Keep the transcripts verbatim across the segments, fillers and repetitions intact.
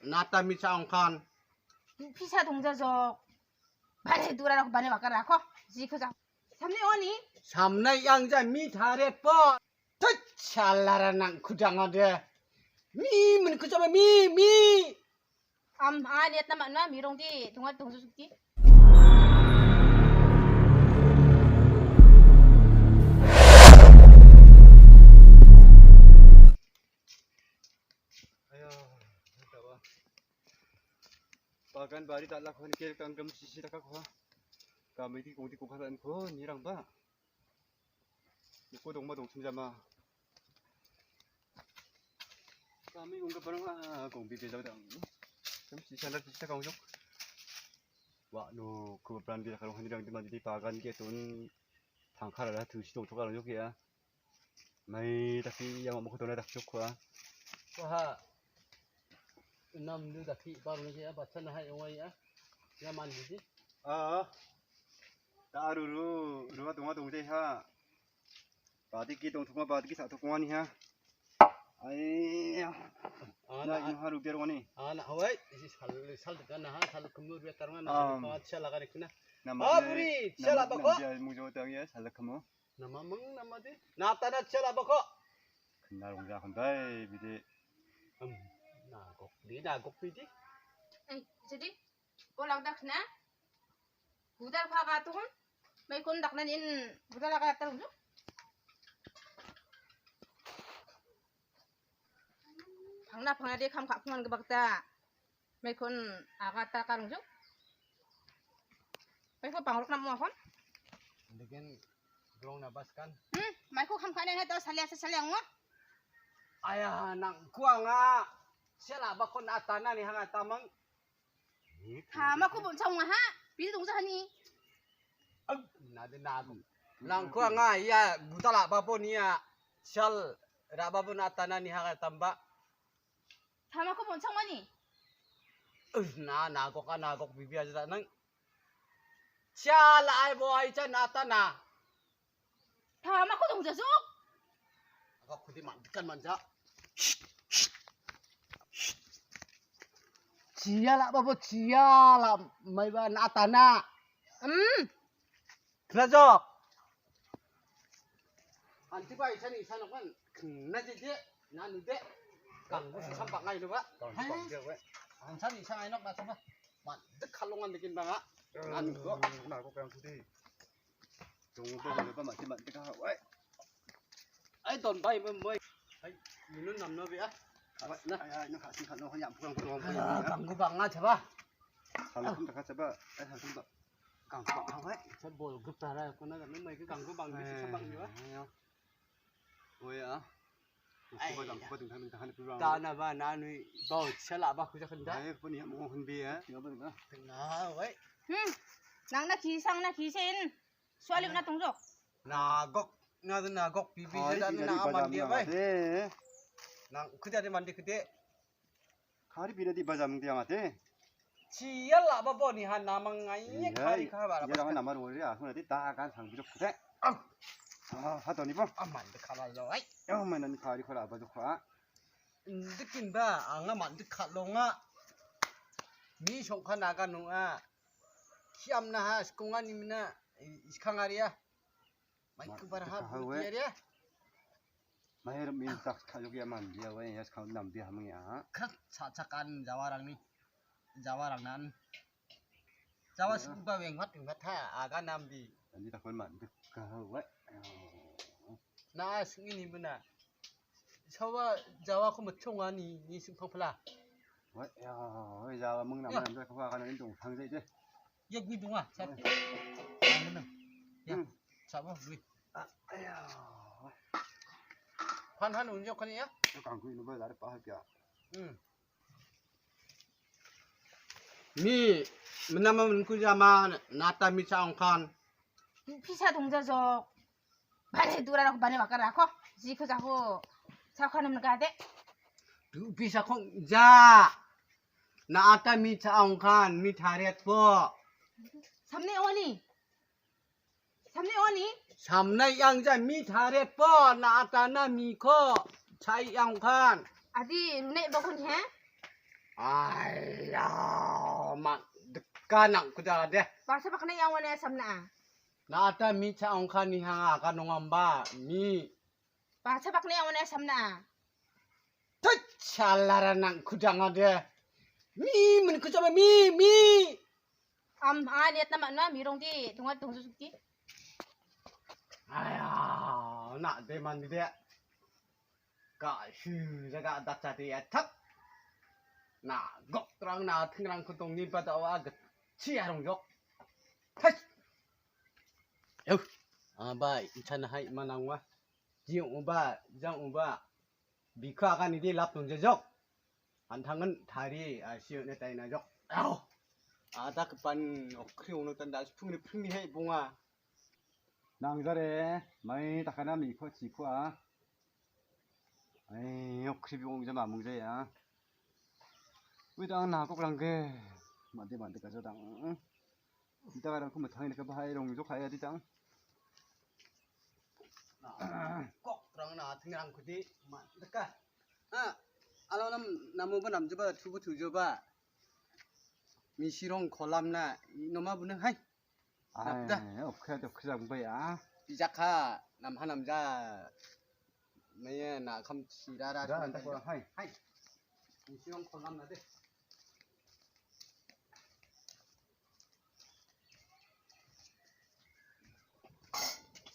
nata mi cha ong khan. Pisa dong ja jok. Bale dura rok bale bakar rako. Ji ko ja. Samne oni. Samne yang ja mi tharet po. Tut, salara nang kudang ade. Mi, men kujama mi, mi. Am, anga liat nama nua mirong di, tunga tungsu sukti. Ayo, bagan bari dal·ako nike kanggam sisi dakako. Kamiti kongti kokhalan ko nirangba. Niko dongma dongchim jama. Kami gongga barang ah gongbi bejau dang. Kam sisa na sisa kong jok. Wa no ko brand dia kalau hani dang di mandi bagan ke tun tangkar ada tu si tong tokar jok ya. Mai tapi yang mau ketona tak jok kua. Wah. Enam du daki baru ni ya baca nahai ong ya. Ya mandi di. Ah. Daru ru, ru dong dong deh ha. Badiki dong thukma badiki sa thukma ni ha. Ai. Ana, na ino haru biar wani. Ana, hawai, isi sal sal dekat nah, sal kemur biar tarungan nah, um, baca laga ni kuna. Nama ah, buri, nama, sal apa nama kok? Dia mau jawab tang ya, sal kemur. Nama meng nama di? Nata na sal apa kok? Kenal orang jahan dai bide. Em, nagok di, nagok bide. Eh, jadi Ko lak dak na. Gudal kha ka tuhun. Mai kun dak na in gudal ka tar unjuk. Phangna phangna de kham kha phungan gebak ta. Mai kun aga ta kar unjuk. Mai ko pangrok na mo kon. Lekin grong na bas kan. Hmm, mai ko kham kha ne hai to salia sa salia ngo. Aya nang kuanga. Sela bakon atana ni hanga tamang. Thama ko bon chang ha. Pi dong sa ni. Ag, na de na ko. Lang ko nga ya gudala ba bon ya. Sal ra ba bon atana ni ha tamba. Thama ko bon chang mani. Ag, na na ko ka na ko bibi aja nang. Sal ai bo ai cha na ta na. Thama ko dong ja su. Aga khudi mandikan manja. Chia la babo chia la mai ba na tana. Hmm. Kena jok. Anti ba isa ni isa nokan. Kena je je. Nanu de. Kang bu sampak ngai no ba. Kang bu sampak ngai no ba sama. Mandik kalongan bikin banga. Nanu ko. Nako kang khudi. Tunggu dulu, Pak, mati, mati, kau. Woi. Ai, don bai, mem, mem. Ai, minum nam no, Bi, ah. Woi, nah. Ai, ai, nak kasih, kalau yang pulang, pulang, pulang. Ah, ganggu banget, coba. Salah pun tak coba. Eh, salah pun tak. Ganggu banget, woi. Saya bol grup tara, aku nak, memang itu ganggu banget, sih, sebab ni, wah. Ayo. Woi, ah. Ai, kuba dang, ya. Kuba dang, dang, dang, dang, dang. Tana ba, nanui, bau, sela ba, kuja kenda. Ai, pun ya, mau hon bi, ya. Ya, betul, ah. Tengah, woi. Hmm. Nang na kisang na kisin. Suali na tungjo. Nagok, na nagok bibi. Hari na aman dia bai. Nang kuda de mandi kede. Hari bina di bajam dia mate. Cia la ba bo ni han namang ngai ni kari ka ba. Iya, nama rori aku nanti tak akan sang bijok kede. Ah, hatoni bo. Aman de kala lo ai. Ya mana ni kari kala ba jok ka. Dikin ba anga mandi kalonga. Mi songka naga nunga. Kiam na ha skonga ni mina iskang aria. Mai kubar ha buti aria. Mahir mintak kayuk ya mandi ya wai ya skang nambi hamang ya. Kak cacakan jawarang ni. Jawarang nan. Jawa sing ba weng wat weng wat ha aga nambi. Nanti takon mandi ka wai. Na sing ini bena. Sawa Jawa ko mechong ani ni sing pang pela. Wai ya, wai Jawa meng nama nambi ka ka nan dong thang dai dai. Ya gui dunga, satu. Yang menang. Ya, hmm. Sabo gui. Ah, ayo. Phan han unjok kan ya? Kang gui nuba dari pa ha kya. Hmm. Mi, menama menku jama nata mi cha ong khan. Pisa dong ja jok. Bale dura rok bale bakar rako. Ji ko jako. Sa khan menga de. Du pisa kong ja. Na ata mi cha ong khan, mi tharet po. Samne oni. Samne oni. Samne yang ja mi tharet po, na ata na mi ko. Chai yang khan. Adi rune bakun he. Aiya, ma deka nangkuda de. Basa bakna yang wane samna. Na ata mi cha ongka ni hanga ka nongamba mi. Basa bakna yang wane samna. Tut, chalara nangkuda nga de. Mi, men kuda mi, mi. Am, anga niatna man·a, mirongde, donga dongju sukti. Aya, na de man de. Ka shu jaga dacha de ya thap. Na gok terang na thengrang kutong ni pada wa get chi arong jok. Hai. Yo, abai, ichana hai manang wa. Jing uba, jang uba. Bikha akan idi lap tong jejok. An·tangin tari, a, sio ne taina jok. Au. Ada kepan okri ono tanda sepung ni pung ni hai bunga. Nang jare, mai takana mi ko chi ko a. Ai, okri bung jama mung jaya. Wi dang na kok rang ke. Mande mande ka jadang. Ita ka rang ko matang ni ka bahai rong jok hai adi dang. Kok rang na teng rang kudi ma deka. Ha, alo nam namu ba nam juba tu ba tu juba. Misirong kolam na noma buneng hai. Napda. Ai, okhe okhe jang ba ya. Bijak ha nam ha nam ja. Maya na kam sirara. Ja, ta ko hai. Hai. Misirong kolam na de.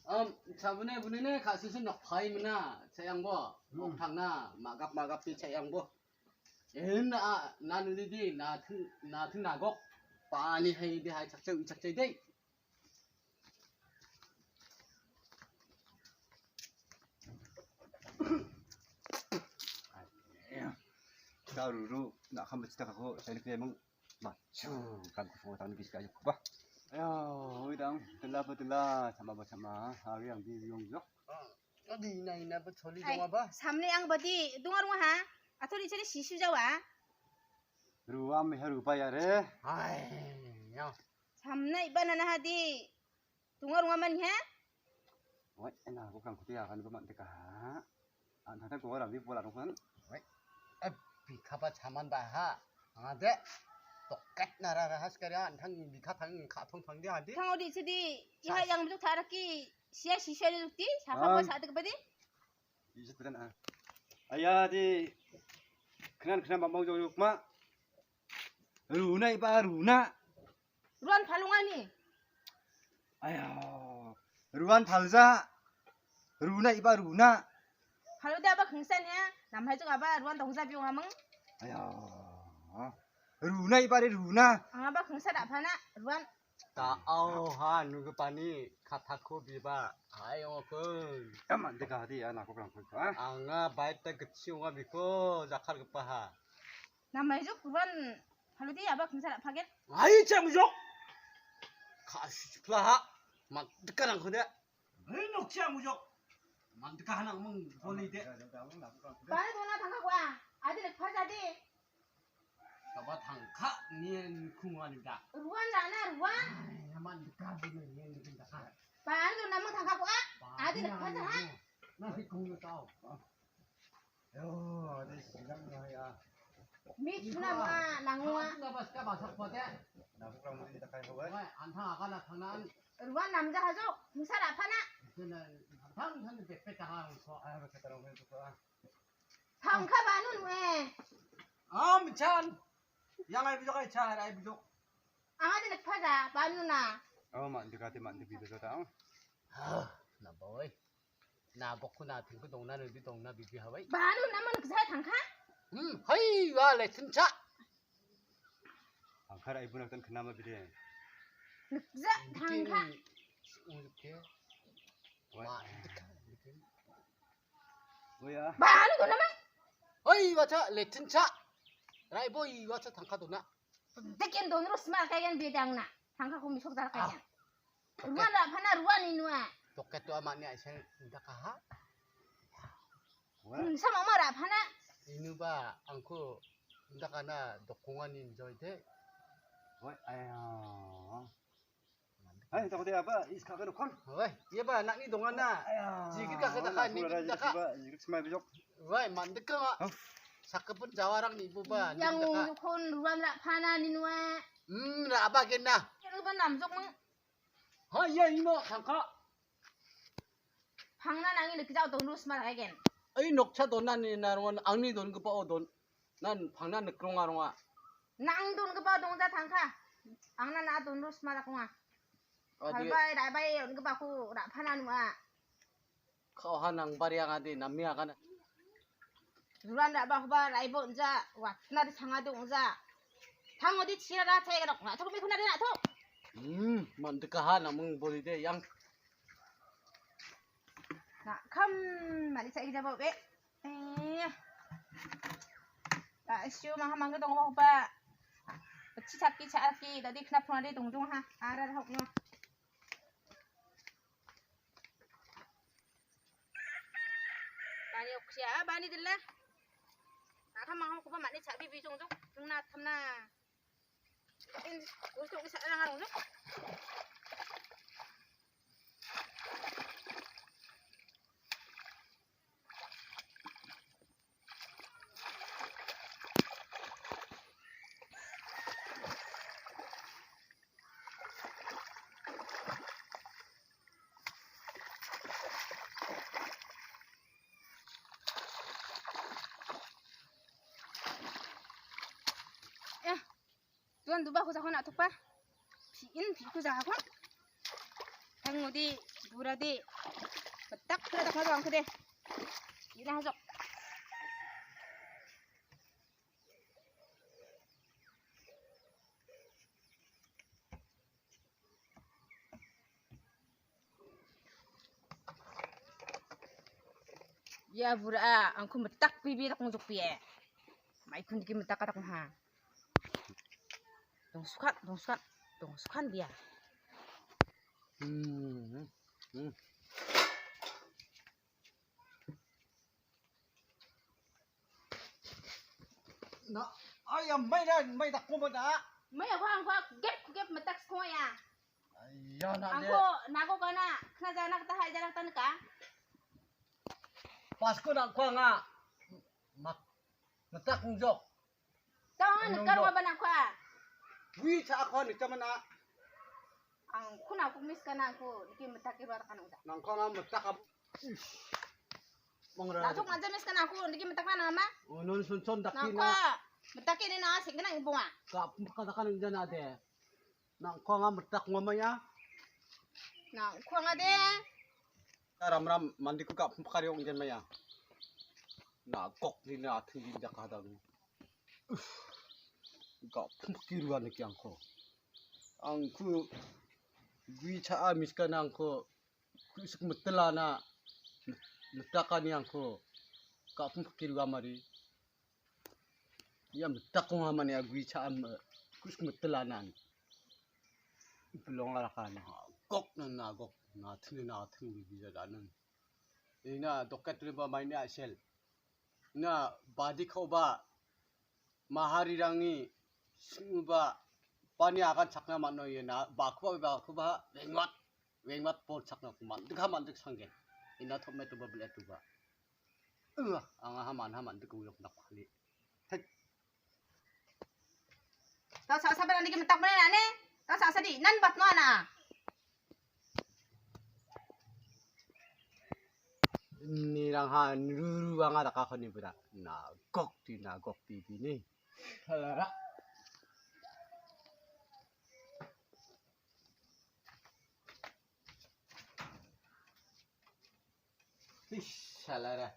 Am, sabune bunene ka susun nok phai mina, chayang bo, hmm, nok thangna, magap magap pi chayang bo. En a, nan lidi, na thun, na thun nagok, pani hai de hai chakchai, chakchai de. Ka ruru, na kam bechita kako, saya ni kemang. Ma, chu, kan ku semua tang ni bisik ayo kuba. Ayo, oi dang, tela ba tela, sama ba sama, hari yang di yong jok. Ah, adi ina ina ba choli. Hai, dong aba? Samne ang badi, dungar wa ha? Atau di cari sisu jawa? Ruam ya rupa ya re. Hai, ya. Samne iba nana hadi. Tunga runga man he? Wai, ena ko kang kutia kan ba man teka. An thata ko ra bi bola rong kan. Wai. Eh, bi kapa chaman ba ha. Anga de. Toket nara ra has kari an thang bi kha thang kha thong thang dia di. Thang odi sidi. Iha yang bujok tharaki. Sia sisia di lukti. Sapa ko sa de kepadi? Isi kudan a. Aya di. Kenan kenan bambang jok ma. Runa iba runa. Ruan phalungani. Aya. Ruan phalja. Runa iba runa. Phalude aba khengsan ya. Namhai jong aba ruan dongja biong amang. Aya. Runa iba re runa. Ang aba khengsa da phana ruan. Ta au ha nugu pani kataku biba. Hai ong kun. Aman deka hadi ya naku rang kun ha. Anga baita gitsi onga biko jakar gepa ha. Namai jok ruan phaludi aba khengsa ra·pagen. Ai, chang jok. Ka sipla ha. Mak dekarang kode. Ai, nok chang jok. Mak dekarang mung boli de. Bani dona thangka kua. Adi lekpa jadi. Kaba thangka ni kungwa ni da. Ruan rana ruan. Ai, mak dekar ni ni dekar. Bani dona mung thangka kua. Adi lekpa jadi ha. Na hi kung ni tau. Yo, ade silang na ya. Mit suna ma nangwa. Suna ba ska ba sak pate. Na bukang mudi takai ko ba. Wai, an thang aka na thang nan. Ruan namja hajo, musa ra phana. Suna thang thang de pe ta ha ko. Ai ba ka tarong ko. Thang kha ba nun we. Am chan. Yang ai bijok ai chan ai bijok. Ang ade nak phaja ba nun na. Oh, man dikati man dibi bijok ta. Ha, na boy. Na gokku na thengku dongna nodi dongna bibi hawai. Banu nama nukjai thangkha? Hmm, hai wa le thencha. Angkara ibu nak tan kenama bide. Nukja thangkha. Oke. Wa. Oya. Banu tu nama? Hai wa cha le thencha. Rai boy wa cha thangkha dona. Dekin don rus ma kayan bidang na. Thangkha kumi sok dar kayan. Ruan ra phana ruan inua. Toket tu amat ni aisen inda kaha. Wah. Hmm, sama ma ra phana. Inu ba angku inda kana dokongan enjoy de. Wah, ayo. Hai, takut apa? Is kakak dokon. Wah, iya ba anak ni dongan na. Ayo. Jigit kakak dah kan ni. Jigit semai bijok. Wah, mandek ka. Sakgipin jawarang niboba, yang nidaka. Ong jokon ruan ra·pana ninua. Hmm, ra·ba genna. Ruan namjok mang. Ha, ia ino tangka. Pangna nangi nikjao don rusma ra gen. Ai, noksa dona ni na rongan angni dongipao don. Nan pangna nikronga ronga. Nang dongipao dongja tangka. Angna na don rusma ra konga. Adi. Kalbai, raibai, dongipako ra·pana nua. Kau ha nang bari angade, nami agana. Juran ra·bakoba raibo ong·ja, watna de sangade ong·ja. Tangodi chirara chae gadok, na·tok mekuna de na·tok. Hmm, mandikaha namung boli de yang. Na kam mani chae jabo be. Eh. Ta sio maha mangga dongba hoba. Chi chaki chaki, dadi kena puna de dongjong ha. Ara hok no. Bani oksia, ah, bani dilla. Naka mango kuba mani chabi bijong jong, tengna tamna. In, usung isa lang arong jong. Ya, tuan duba ko jakon atukpa. Pi-in pi ko jakon. Tang ngodi bura de. Betak pura tak ngajak angke de. Ina hajok. Ya, bura, angko metak bibi tak ngujok pie. Mai kun diki metak katak ha. Dong sukan, dong sukan, dong sukan dia. Hmm, hmm. Na, ay, ang may na, may dako mo na. May ako, ang kwa, gep, gep, metak ko ya. Ay, ya, na de. Ako, nago ka na, kena jana kata hai jana kata neka. Pas ko na ko nga, mak, metak ngujok. Tang, ano neka mo ba na ko. Wi cha ko ni cha mana. Ang ko na ko mis ka na ko, niki metak ki ba ka na uda. Nang ko nga metak ka. Mangra. Langsung aja mis kana aku, ndiki metak na nama. Oh, non son son daki na. Nangko, metak ini na sing kena ibu ah. Ka pun ka kan jana de. Nangko nga metak ngoma ya. Nangko nga de. Ram ram mandiku ka pun kari ong jen maya. Na kok di na thing di jaka dang. Ka pun kiruan ki angko. Angku gui cha a miska nangko. Kusuk metelana metakani angko kapung pakiru amari. Ia metakong amani agui cha am kusuk metelana. Belong arakana. Gok na na gok na thini na thini bibi jadanan. Ina doket riba maini asel. Na badi kauba maharirangni sing·uba bani agan chakna man·o ia na bakuba bakuba wengwat wengwat bol chakna kuman dikha man dik sanggen ina tom·e toba bile toba. Ua anga ha man ha man dik uyok nak kali. Thek. Ta sa sa berani ke metak mana ne? Ta sa sa di nan bat no ana. Nirang ha ruru anga daka koni bera. Na gok di na gok di di ni. Halara. Ish, halara.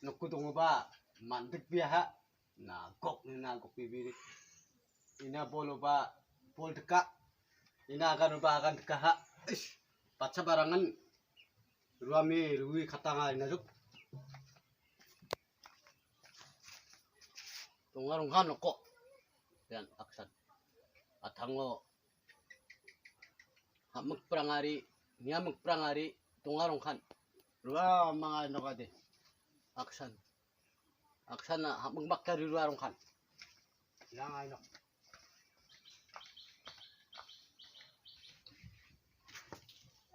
Nokku dongoba man dik biaha. Na gok ni na gok bibiri. Ina boloba bol deka. Ina agan uba agan deka ha. Ish, bacha barangan ruami rui katanga ina juk. Tonga ronghan noko. Yan aksan. Atango. Hamuk prangari, niamuk prangari, tonga ronghan. Rua mangai nokade. Aksan. Aksan na hamuk bakari rua ronghan. Yang ai nok.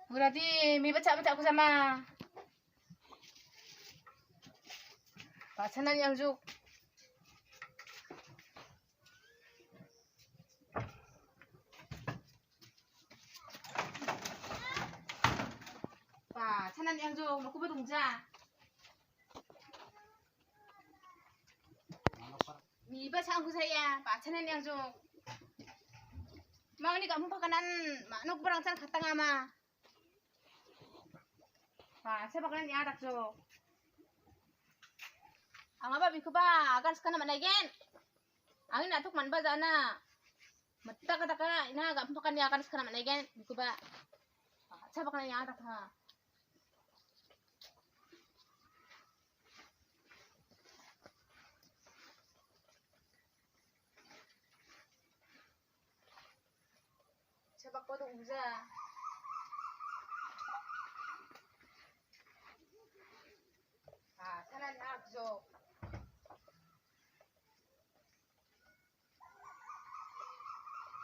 Muradi, mi baca baca aku sama. Pasanan yang juk. Nan yang jong, nokoba dongja. Miba sangku saya, baca nan yang jong. Mangni kamu pakanan, ma nokoba rangsan katang ama. Baca pakanan ya tak jong. Angaba bikoba agan sekana mana gen. Angin atuk manba jana. Metta kata ka ina gam pakan ya kan sekana mana gen bikoba. Baca pakanan ya tak ha. Sabak pa dong uza. Ah, sanan ak jok.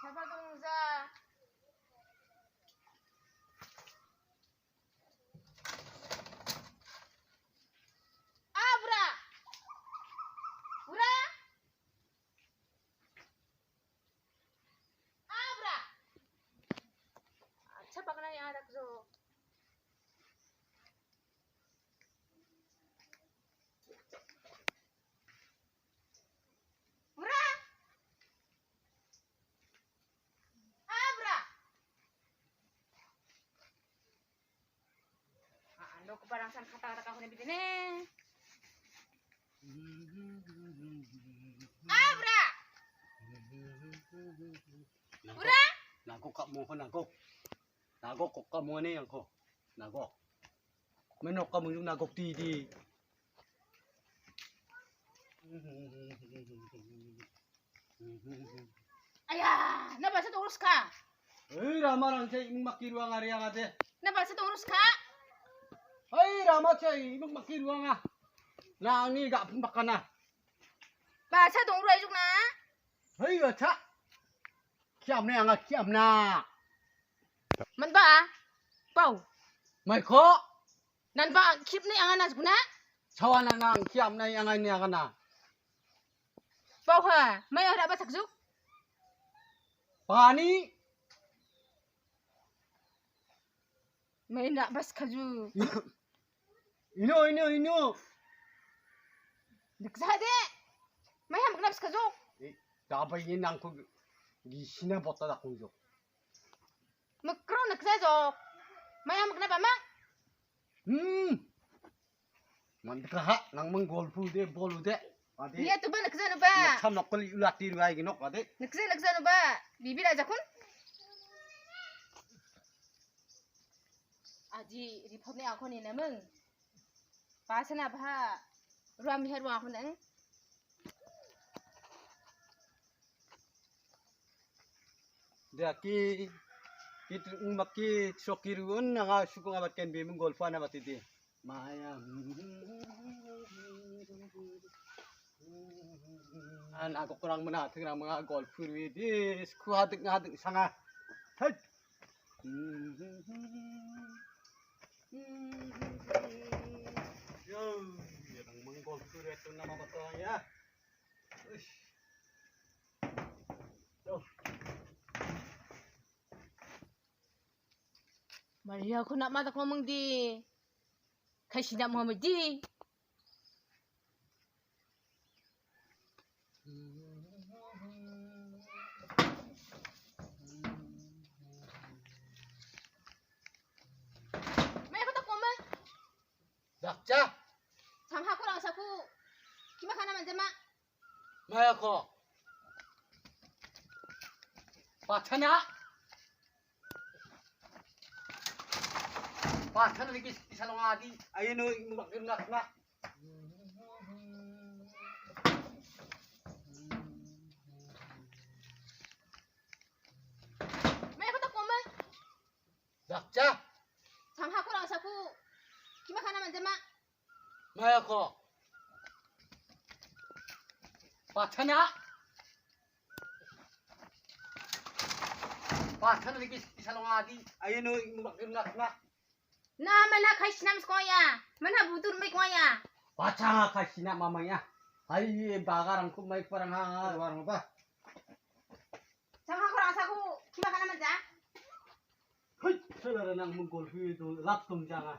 Sabak dong uza. Ah, bura. Bura. Abra. Acha pakna ya dak jo. Bura. Abra. Ah, ando ko parang san kata-kata ko ni bidine. Abra. Nagok, bura. Nagok ka mo ko nagok. Nagok ko ka mo ni yang ko. Nagok. Menok ka mo yung nagok di di. Aya, na balsa tong urus ka. Hei, rama rangchai imung maki ruang ari ang ade. Na balsa tong urus ka. Hei, rama chai imung maki ruang ah. Na angi gak pun bakana. Balsa tong urus ajuk na. Hei, acha. Kiam ne anga kiam na. Man ba? Pau. Mai ko. Nan ba kip ne anga na jukna? Chawa na nang kiam na anga ne anga na. Pau ha, mai ora ba sakjuk? Pani. Mai na bas kaju. Ino, ino, ino. Diksa de. Mai ham kena bas kaju. Eh, dabai ini nangko gisina botta dakung jo. Mekro neksa jok. Maya mekna ba ma? Hmm. Mandikra ha, nang menggolpu de, bolu de. Ade. Iya tu ba neksa nu ba. Neksa nokol ulati ruai ginok ade. Neksa neksa nu ba. Bibi raja kun. Aji report ni aku ni nameng. Pasana ba. Ruam her wa aku nang. Dia ki, ki tu, um, ki soki ruon nanga sukung abat ken bimung golfo ana batidi. Maya. An aku kurang mena, tengrang menga golfo ruidi, sku hadik ngadik sanga. Hei. Yo, yang menggolfo ruidi nama betul ya. Uish. Maria ko nak madak ngomong di. Kai sinap ngomong di. Mai ko tak ngomong. Dakcha. Sang haku rang saku. Kima kana manjama. Maya ko. Pachana. Pachana lagi salong adi. Ayo no, mubak ngak ngak. Maya ko tak ngomong. Dakcha. Sang haku rang saku. Kima kana manjama. Maya ko. Pachana. Pachana lagi salong adi. Ayo no, mubak ngak ngak. Na mana kai sinam skoya. Mana butur mai koya. Pachana kai sinam mamaya. Hai bagarang ku mai parang ha. Warang ba. Sang haku rang saku. Kima kana manja. Hei, saudara nang menggolfo itu lap tum jangan.